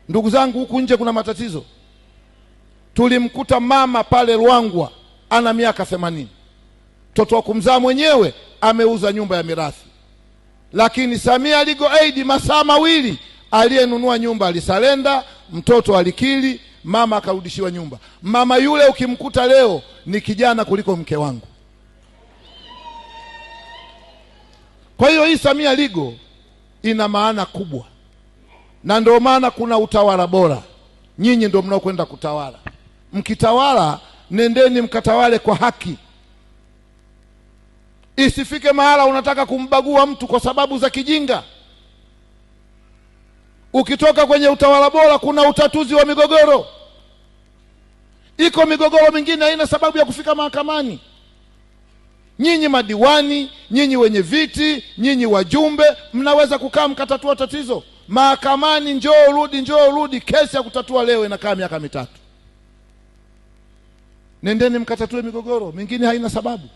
Ndugu zangu, huku nje kuna matatizo. Tulimkuta mama pale Ruangwa ana miaka 80, mtoto wa kumzaa mwenyewe ameuza nyumba ya mirathi, lakini Samia Legal Aid masaa mawili aliyenunua nyumba alisalenda, mtoto alikili, mama akarudishiwa nyumba. Mama yule ukimkuta leo ni kijana kuliko mke wangu. Kwa hiyo hii Samia Legal ina maana kubwa, na ndio maana kuna utawala bora. Nyinyi ndio mnaokwenda kutawala. Mkitawala, nendeni mkatawale kwa haki. Isifike mahala unataka kumbagua mtu kwa sababu za kijinga. Ukitoka kwenye utawala bora, kuna utatuzi wa migogoro. Iko migogoro mingine haina sababu ya kufika mahakamani. Nyinyi madiwani, nyinyi wenye viti, nyinyi wajumbe, mnaweza kukaa mkatatua tatizo. Mahakamani njoo urudi, njoo urudi, kesi ya kutatua leo inakaa miaka 3. Nendeni mkatatue migogoro mingine haina sababu.